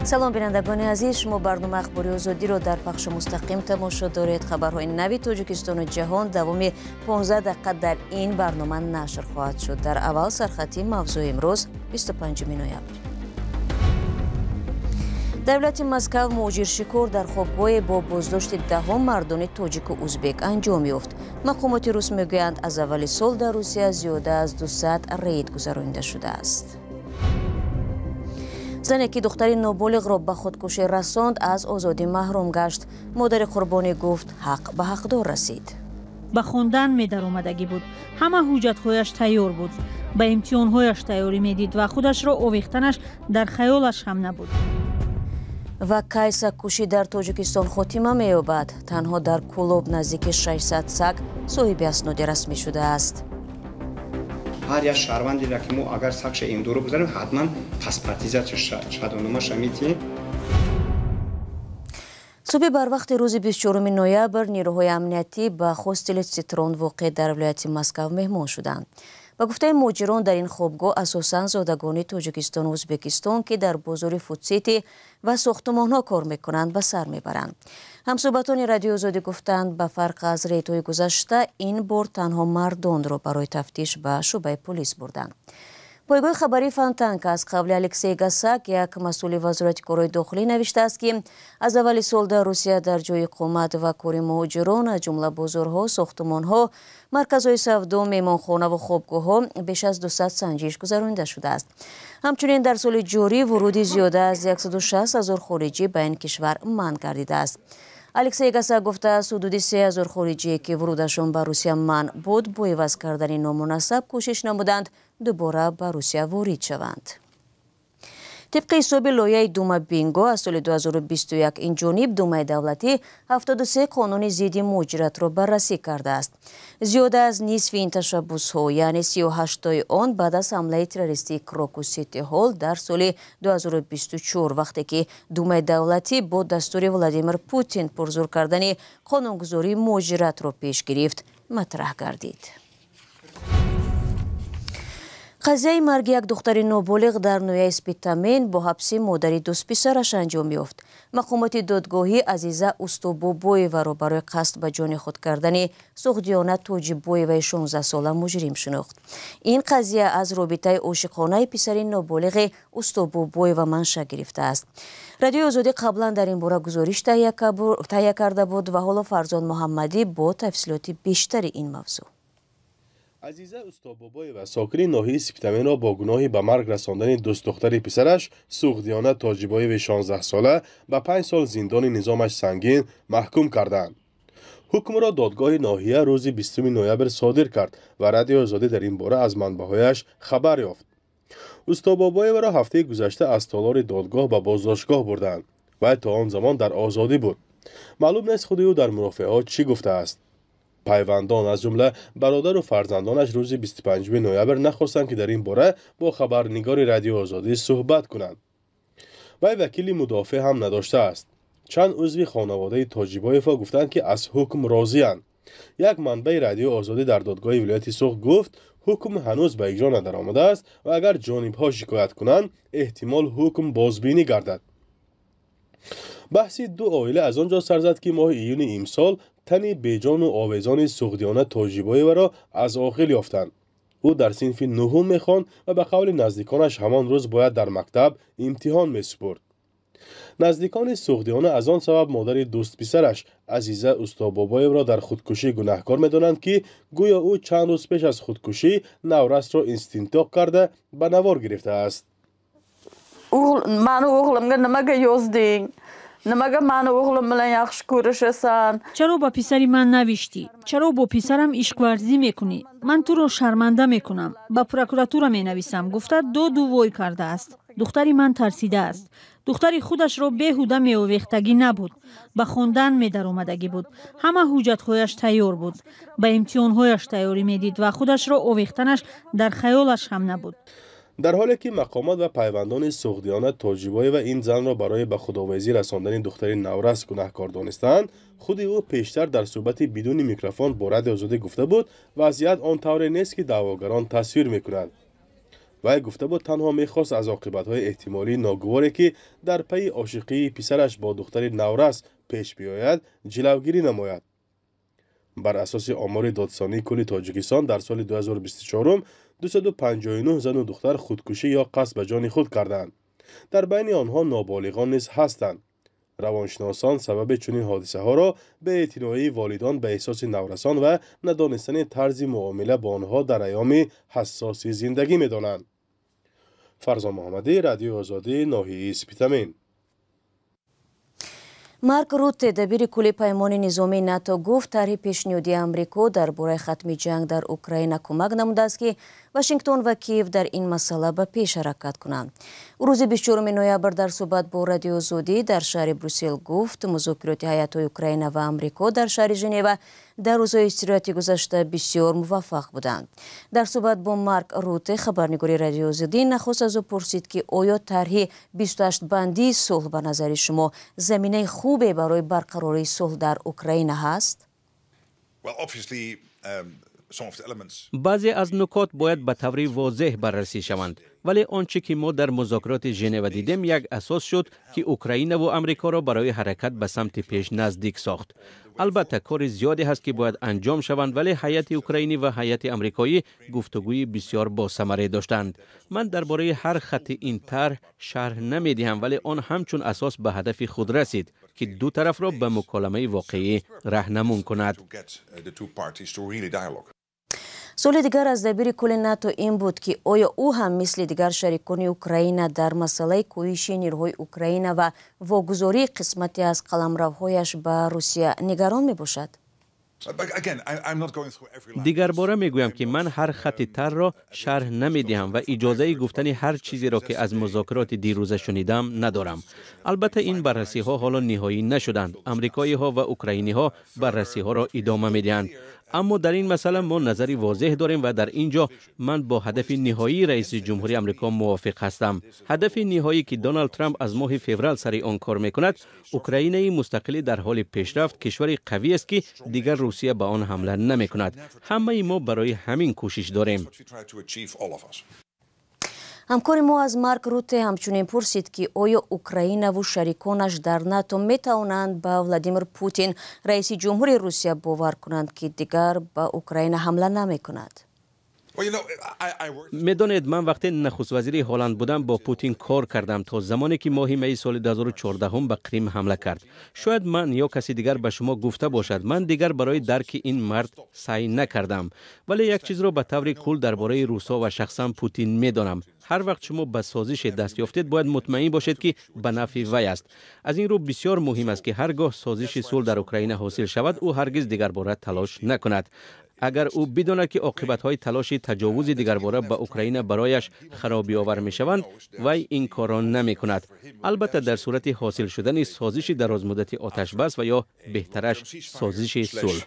Салом, бинандагони азиз. Шумо барномаи Ахбори Озодиро дар пахши мустақим тамошо доред. Хабарҳои нави Тоҷикистону ҷаҳон давоми 15 дақиқа дар ин барнома нашр хоҳад шуд. Дар аввал сархати мавзӯи имрӯз, 25 ноябр. Дар вилояти Москав муҳоҷиршикор дар хобгоҳе бо боздошти даҳо мардони тоҷику узбек анҷом ёфт. Мақомоти рус мегӯянд, аз аввали сол дар Русия зиёда аз 200 рейд гузаронида шудааст. Зане, ки духтари ноболиғро ба худкушӣ расонд, аз озодӣ маҳрум гашт. Модари қурбонӣ гуфт, ҳақ ба ҳақдор расид. Ба хондан медаромадагӣ буд, ҳама ҳуҷҷатҳояш тайёр буд, ба имтиҳонҳояш тайёрӣ медид ва худашро овехтанаш дар хаёлаш ҳам набуд. Ва кай сагкушӣ дар Тоҷикистон хотима меёбад? Танҳо дар Кӯлоб наздики 600 саг соҳиби асноди расмӣ шудааст. Ҳар як шаҳрвандеро, ки мо агар сагша имдору гузарем, ҳатман паспортизатсия, шаҳодатномаша метиҳем. Субҳи барвақти рӯзи 24 ноябр нерӯҳои амниятӣ ба хостели «Цитрон», воқеъ дар вилояти Москав, меҳмон шуданд. Ба гуфтаи муҳоҷирон, дар ин хобгоҳ асосан зодагони Тоҷикистону Ӯзбекистон, ки дар бозори Фудсити ва сохтумонҳо кор мекунанд, ба сар мебаранд. Ҳамсӯҳбатони Радиои Озодӣ гуфтанд, ба фарқ аз рейдҳои гузашта, ин бор танҳо мардонро барои тафтиш ба шӯъбаи полис бурданд. Пойгоҳи хабарии Фонтанка аз қавли Алексей Гасак, як масъули Вазорати корҳои дохилӣ, навиштааст, ки аз аввали сол дар Русия дар ҷои иқомат ва кори муҳоҷирон, аз ҷумла бозорҳо, сохтумонҳо, марказҳои савдо, меҳмонхонаву хобгоҳҳо, беш аз 200 санҷиш гузаронида шудааст. Ҳамчунин дар соли ҷорӣ вуруди зиёда аз 160 ҳазор хориҷӣ ба ин кишвар манъ гардидааст. Алексей Гасак гуфтааст, ҳудуди 3000 хориҷие, ки вурудашон ба Русия манъ буд, бо иваз кардани ному насаб кӯшиш намуданд дубора ба Русия ворид шаванд. Тибқи ҳисоби лоиҳаи Дума Бинго, аз соли 2021 ин ҷониб Думаи давлатӣ 73 қонуни зидди муҳоҷиратро баррасӣ кардааст. Зиёда аз нисфи ин ташаббусҳо, яъне 38тои он, баъд аз ҳамлаи террористии Крокус Сити Ҳолл дар соли 2024, вақте ки Думаи давлатӣ бо дастури Владимир Путин пурзур кардани қонунгузории муҳоҷиратро пеш гирифт, матраҳ гардид. Қазияи марги як духтари ноболиғ дар ноҳияи Спитамен бо ҳабси модари дӯстписараш анҷом ёфт. Мақомоти додгоҳӣ Азиза Устобобоеваро барои қасд ба ҷони худ кардани Суғдиёна Тоҷибоеваи 16сола муҷрим шинохт. Ин қазия аз робитаи ошиқонаи писари ноболиғи Устобобоева манша гирифтааст. Радиои Озодӣ қаблан дар ин бора гузориш таҳия карда буд ва ҳоло Фарзон Муҳаммадӣ бо тафсилоти бештари ин мавзӯъ. Азиза Устобобоева, сокини ноҳияи Спитаменро бо гуноҳи ба марг расондани дӯстдухтари писараш Суғдиёна Тоҷибоеви 16сола ба 5 сол зиндони низомаш сангин маҳкум карданд. Ҳукмро додгоҳи ноҳия рӯзи 20 ноябр содир кард ва Радиои Озодӣ дар ин бора аз манбаъҳояш хабар ёфт. Устобобоеваро ҳафтаи гузашта аз толори додгоҳ ба боздоштгоҳ бурданд. Вай то он замон дар озодӣ буд. Маълум нест, худи ӯ дар мурофиаҳо чӣ гуфтааст. Пайвандон, аз ҷумла бародару фарзандонаш, рӯзи 25 ноябр нахостанд, ки дар ин бора бо хабарнигори Радиои Озодӣ суҳбат кунанд. Вай вакили мудофеъ ҳам надоштааст. Чанд узви хонаводаи Тоҷибоевҳо гуфтанд, ки аз ҳукм розианд. Як манбаи Радиои Озодӣ дар додгоҳи вилояти Суғд гуфт, ҳукм ҳанӯз ба иҷро надаромадааст ва агар ҷонибҳо шикоят кунанд, эҳтимол ҳукм бозбинӣ гардад. Баҳси ду оила аз он ҷо сар зад, ки моҳи июни имсол тани беҷону овезони Суғдиёна Тоҷибоеваро аз оғил ёфтанд. Ӯ дар синфи нуҳум мехонд ва ба қавли наздиконаш ҳамон рӯз бояд дар мактаб имтиҳон месупурд. Наздикони Суғдиёна аз он сабаб модари дӯстписараш Азиза Устобобоевро дар худкушӣ гунаҳкор медонанд, ки гӯё ӯ чанд рӯз пеш аз худкушӣ наврасро истинтоқ карда, ба навор гирифтааст. Mani o'g'limga nimaga yozding? Nimaga mani o'g'lim bilan yaxshi ko'rishasan? Чаро ба писари ман навиштӣ? Чаро бо писарам ишқварзӣ мекунӣ? Ман туро шарманда мекунам, ба прокуратура менависам, гуфта, доду вой кардааст. Духтари ман тарсидааст. Духтари худашро беҳуда меовехтагӣ набуд, ба хондан медаромадагӣ буд, ҳама ҳуҷҷатҳояш тайёр буд, ба имтиҳонҳояш тайёрӣ медид ва худашро овехтанаш дар хаёлаш ҳам набуд. Дар ҳоле ки мақомот ва пайвандони Суғдиёна Тоҷибоева ин занро барои ба худовезӣ расондани духтари наврас гунаҳкор донистаанд, худи ӯ пештар дар суҳбати бидуни микрофон бо Радиои Озодӣ гуфта буд, вазъият он тавре нест, ки даъвогарон тасвир мекунанд. Вай гуфта буд, танҳо мехост аз оқибатҳои эҳтимолии ногуворе, ки дар пайи ошиқии писараш бо духтари наврас пеш биёяд, ҷилавгирӣ намояд. Бар асоси омори Додситонии кулли Тоҷикистон, дар соли 2024 259 зану духтар худкушӣ ё қасд ба ҷони худ карданд. Дар байни онҳо ноболиғон низ ҳастанд. Равоншиносон сабаби чунин ҳодисаҳоро беэътиноии волидон ба эҳсоси наврасон ва надонистани тарзи муомила бо онҳо дар айёми ҳассоси зиндагӣ медонанд. Фарзон Муҳаммадӣ, Радиои Озодӣ, ноҳияи Спитамен. Марк Рутте, дабири кулли паймони низомии НАТО, гуфт, тарҳи пешниҳодии Амрико дар бораи хатми ҷанг дар Украина кӯмак намудааст, ки Вашингтон ва Киев дар ин масъала ба пеш ҳаракат кунанд. Рӯзи 24 ноябр дар суҳбат бо Радиои Озодӣ дар шаҳри Брюссел гуфт, музокироти ҳайатҳои Украина ва Амрико дар шаҳри Женева дар рӯзҳои истироҳати гузашта бисёр муваффақ буданд. Дар суҳбат бо Марк Рутте, хабарнигори Радиои Озодӣ нахуст аз ӯ пурсид, ки оё тарҳи 28 бандии сулҳ ба назари шумо заминаи хубе барои барқарории сулҳ дар Украина ҳаст? Баъзе аз нукот бояд ба таври возеҳ баррасӣ шаванд, вале он чӣ ки мо дар музокироти Женева дидем, як асос шуд, ки Украинаву Амрикоро барои ҳаракат ба самти пеш наздик сохт. Албатта, кори зиёде ҳаст, ки бояд анҷом шаванд, вале ҳайати украинӣ ва ҳайати амрикоӣ гуфтугӯи бисёр босамаре доштанд. Ман дар бораи ҳар хатти ин тарҳ шарҳ намедиҳам, вале он ҳамчун асос ба ҳадафи худ расид, ки ду тарафро ба муколамаи воқеӣ раҳнамун кунад. Суоли дигар аз дабири кулли НАТО ин буд, ки оё ӯ ҳам мисли дигар шарикони Украина дар масъалаи кӯҳиши нерӯҳои Украина ва вогузории қисмате аз қаламравҳояш ба Русия нигарон мебошад? Дигарбора мегӯям, ки ман ҳар хатти тарҳро шарҳ намедиҳам ва иҷозаи гуфтани ҳар чизеро, ки аз музокироти дирӯза шунидам, надорам. Албатта, ин баррасиҳо ҳоло ниҳоӣ нашуданд. Амрикоиҳо ва украиниҳо баррасиҳоро идома медиҳанд, аммо дар ин масъала мо назари возеҳ дорем ва дар ин ҷо ман бо ҳадафи ниҳоии раиси ҷумҳури Амрико мувофиқ ҳастам. Ҳадафи ниҳоӣ, ки Доналд Трамп аз моҳи феврал сари он кор мекунад, Украинаи мустақилӣ дар ҳоли пешрафт, кишвари қавӣ аст, ки дигар Русия ба он ҳамла намекунад. Ҳамаи мо барои ҳамин кӯшиш дорем. Ҳамкори мо аз Марк Рутте ҳамчунин пурсид, ки оё Украинаву шариконаш дар НАТО метавонанд ба Владимир Путин, раиси ҷумҳури Русия, бовар кунанд, ки дигар ба Украина ҳамла намекунад. Медонед, ман вақте нахуствазири Ҳолланд будам, бо Путин кор кардам то замоне, ки моҳи майи соли 2014 ба Қрим ҳамла кард. Шояд ман ё каси дигар ба шумо гуфта бошад, ман дигар барои дарки ин мард саъй накардам, вале як чизро ба таври кул дар бораи русҳо ва шахсан Путин медонам: ҳар вақт шумо ба созише даст ёфтед, бояд мутмаин бошед, ки ба нафъи вай аст. Аз ин рӯ бисёр муҳим аст, ки ҳар гоҳ созиши сулҳ дар Украина ҳосил шавад, ӯ ҳаргиз дигарбора талош накунад. Агар ӯ бидонад, ки оқибатҳои талоши таҷовузи дигарбора ба Украина барояш харобиовар мешаванд, вай ин корро намекунад. Албатта, дар сурати ҳосил шудани созиши дарозмуддати оташбас ва ё беҳтараш созиши сулҳ.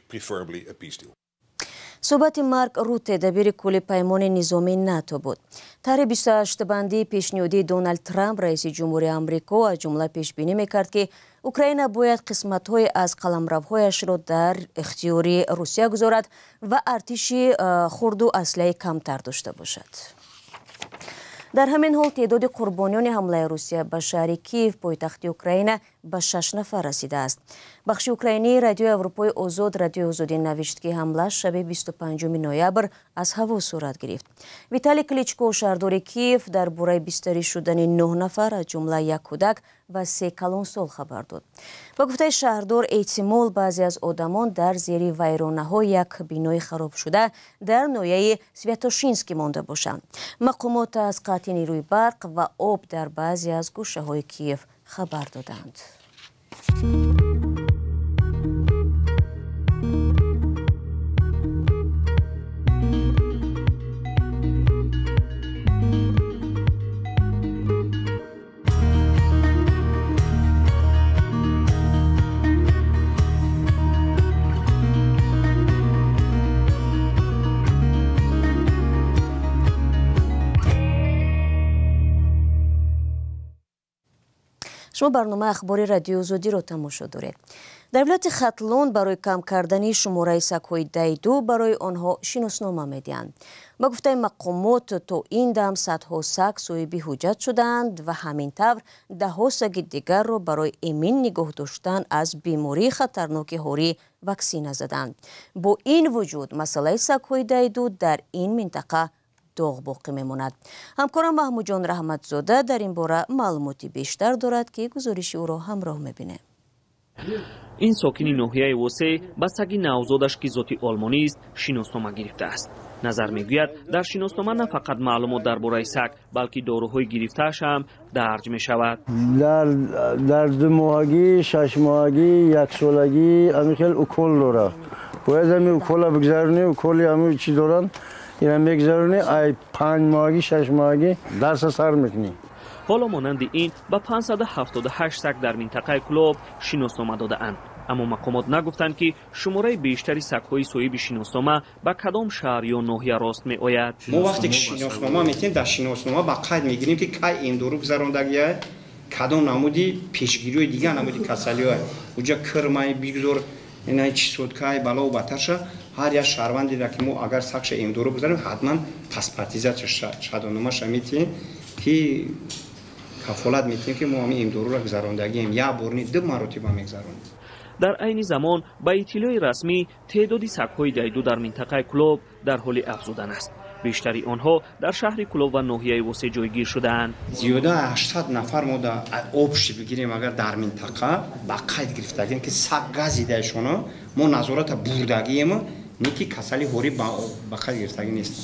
Суҳбати Марк Рутте, дабири кулли паймони низомии НАТО буд. Тарҳи 28 бандии пешниҳодии Доналд Трамп, раиси ҷумҳури Амрико, аз ҷумла пешбинӣ мекард, ки Украина бояд қисматҳое аз қаламравҳояшро дар ихтиёри Русия гузорад ва артиши хурду аслиҳаи камтар дошта бошад. Дар ҳамин ҳол, теъдоди қурбониёни ҳамлаи Русия ба шаҳри Киев, пойтахти Украина, ба 6 нафар расидааст. Бахши украинии Радиои Аврупои Озод Радиои Озодӣ навишт, ки ҳамла шаби 25 ноябр аз ҳаво сурат гирифт. Виталий Кличко, шаҳрдори Киев, дар бораи бистарӣ шудани 9 нафар, аз ҷумла як кӯдак ва 3 калонсол, хабар дод. Ба гуфтаи шаҳрдор, эҳтимол баъзе аз одамон дар зери вайронаҳо як бинои харобшуда дар ноҳияи Святошинский монда бошанд. Мақомот аз қатъи нерӯи барқ ва об дар баъзе аз гӯшаҳои Киев хабар доданд. Шумо барномаи Ахбори Радиои Озодиро тамошо доред. Дар вилояти Хатлон барои кам кардани шумораи сагҳои дайду барои онҳо шиноснома медиҳанд. Ба гуфтаи мақомот, то ин дам садҳо саг соҳиби ҳуҷҷат шудаанд ва ҳамин тавр даҳҳо саги дигарро барои эмин нигоҳ доштан аз бемории хатарноки ҳорӣ ваксина заданд. Бо ин вуҷуд масъалаи сагҳои дайду дар ин минтақа доғ боқӣ мемонад. Ҳамкорам Маҳмудҷон Раҳматзода дар ин бора маълумоти бештар дорад, ки гузориши ӯро ҳамроҳ мебинем. Ин сокини ноҳияи Восеъ ба саги навзодаш, ки зоти олмонист, шиноснома гирифтааст. Назар мегӯяд, дар шиноснома на фақат маълумот дар бораи саг, балки доруҳои гирифтааш ҳам дарҷ мешавад. Дар 2 моҳагӣ, 6 моҳагӣ, яксолагӣ ҳамин хел укол дорад. Бояд ҳамин укола бигзаронӣ. Уколи ҳамин чӣ доранд, ина мегзаронӣ. Ай 5 моҳагӣ, 6 моҳагӣ дарса сар мекунӣ. Ҳоло монанди ин ба 578 саг дар минтақаи Кӯлоб шиноснома додаанд, аммо мақомот нагуфтанд, ки шумораи бештари сагҳои соҳиби шиноснома ба кадом шаҳр ё ноҳия рост меояд. Мо вақте ки шиноснома метиҳем, дар шиноснома ба қайд мегирем, ки кай эмдору гузарондагия, кадом намуди пешгириҳои дигар намуди касалиҳо, уҷа кирмай бигзор, ина чесоткай, балову батарша. Ҳар як шаҳрвандеро, ки мо агар сагша эмдору гузарем, ҳатман паспортизатсия, шаҳодатномаша метиҳем, ки кафолат метиҳем, ки мо ҳамин эмдоруро гузарондагием. Як бор не, ду маротиба мегузаронем. Дар айни замон, ба иттилои расмӣ, теъдоди сагҳои дайду дар минтақаи Кӯлоб дар ҳоли афзудан аст. Бештари онҳо дар шаҳри Кӯлоб ва ноҳияи Восеъ ҷойгир шудаанд. Зиёда 800 нафар мо дар общий бигирем, агар дар минтақа ба қайд гирифтагем, ки саг газидаашоно мо назората бурдагием, не ки касали ҳорӣ ба қайд гирифтагӣ нест.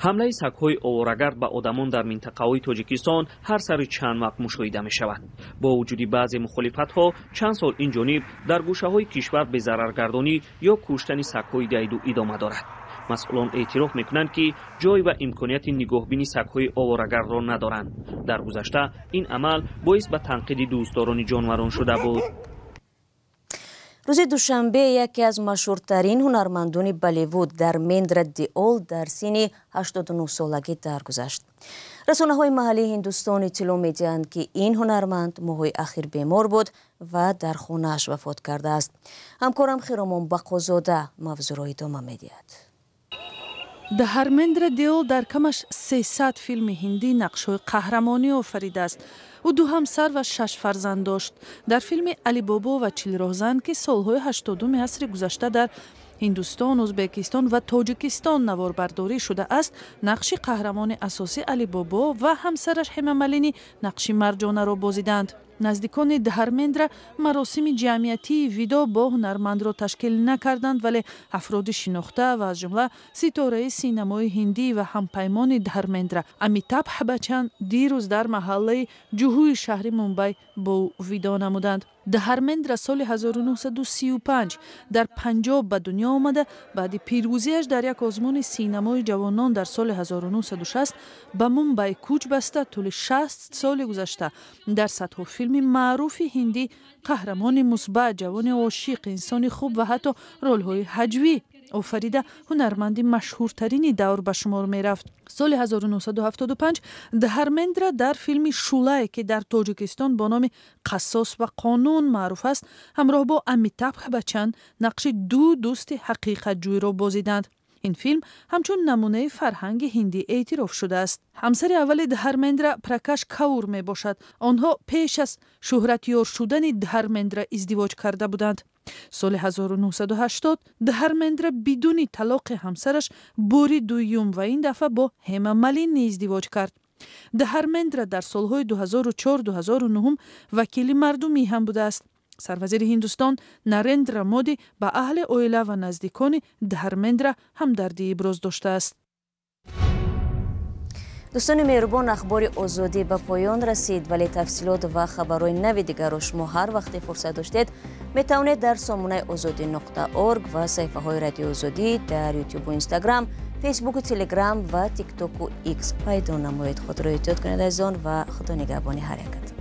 Ҳамлаи сагҳои оворагард ба одамон дар минтақаҳои Тоҷикистон ҳар сари чанд вақт мушоҳида мешавад. Бо вуҷуди баъзе мухолифатҳо, чанд сол ин ҷониб дар гӯшаҳои кишвар безараргардонӣ ё куштани сагҳои дайду идома дорад. Масъулон эътироф мекунанд, ки ҷой ва имконияти нигоҳбини сагҳои оворагардро надоранд. Дар гузашта ин амал боис ба танқиди дӯстдорони ҷонварон шуда буд. Рӯзи душанбе яке аз машҳуртарин ҳунармандони Болливуд Дхармендра Деол дар синни 89 солагӣ даргузашт. Расонаҳои маҳаллии Ҳиндустон иттилоъ медиҳанд, ки ин ҳунарманд моҳҳои ахир бемор буд ва дар хонааш вафот кардааст. Ҳамкорам Хиромон Бақозода мавзӯъро идома медиҳад. Дхармендра Деол дар камаш 300 филми ҳиндӣ нақшҳои қаҳрамонӣ офаридааст. Ӯ ду ҳамсар ва шаш фарзанд дошт. Дар филми «Алибобо ва 40 роҳзан», ки солҳои 80-уми асри гузашта дар Ҳиндустон, Ӯзбекистон ва Тоҷикистон наворбардорӣ шудааст, нақши қаҳрамони асосӣ Алибобо ва ҳамсараш Ҳема Малини нақши Марҷонаро бозиданд. Наздикони Дхармендра маросими ҷамъиятии видо бо ҳунармандро ташкил накарданд, вале афроди шинохта ва аз ҷумла ситораи синамои ҳиндӣ ва ҳампаймони Дхармендра Амитабх Бачан дирӯз дар маҳаллаи Ҷуҳуи шаҳри Мумбай бо ӯ видо намуданд. Дхармендра соли 1935 дар Панҷоб ба дунё омада, баъди пирӯзиаш дар як озмуни синамои ҷавонон дар соли 1960 ба Мумбай кӯч баста, тӯли 60 соли гузашта дар садҳо филми маъруфи ҳиндӣ қаҳрамони мусбат, ҷавони ошиқ, инсони хуб ва ҳатто ролҳои ҳаҷвӣ офарида, ҳунарманди машҳуртарини давр ба шумор мерафт. Соли 1975 Дхармендра дар филми «Шулай», ки дар Тоҷикистон бо номи «Қассос ва қонун» маъруф аст, ҳамроҳ бо Амитабх Бачан нақши ду дӯсти ҳақиқатҷӯйро бозиданд. Ин филм ҳамчун намунаи фарҳанги ҳиндӣ эътироф шудааст. Ҳамсари аввали Дхармендра Пракаш Каур мебошад. Онҳо пеш аз шӯҳратёр шудани Дхармендра издивоҷ карда буданд. Соли 1980 Дхармендра бидуни талоқи ҳамсараш бори дуюм ва ин дафъа бо Ҳема Малини издивоҷ кард. Дхармендра дар солҳои 2004-2009 вакили мардумӣ ҳам будааст. Сарвазири Ҳиндустон Нарендра Моди ба аҳли оила ва наздикони Дхармендра ҳамдардӣ иброз доштааст. Дӯстони меҳрубон, Ахбори Озодӣ ба поён расид, вале тафсилот ва хабарҳои нави дигарро шумо ҳар вақте фурсат доштед, метавонед дар сомонаи озодӣ.орг ва саҳифаҳои Радиои Озодӣ дар Ютубу Инстаграм, Фейсбуку Телеграм ва Тиктоку Икс пайдо намоед. Худро эҳтиёт кунед, азизон, ва Худо нигаҳбони ҳар якатон.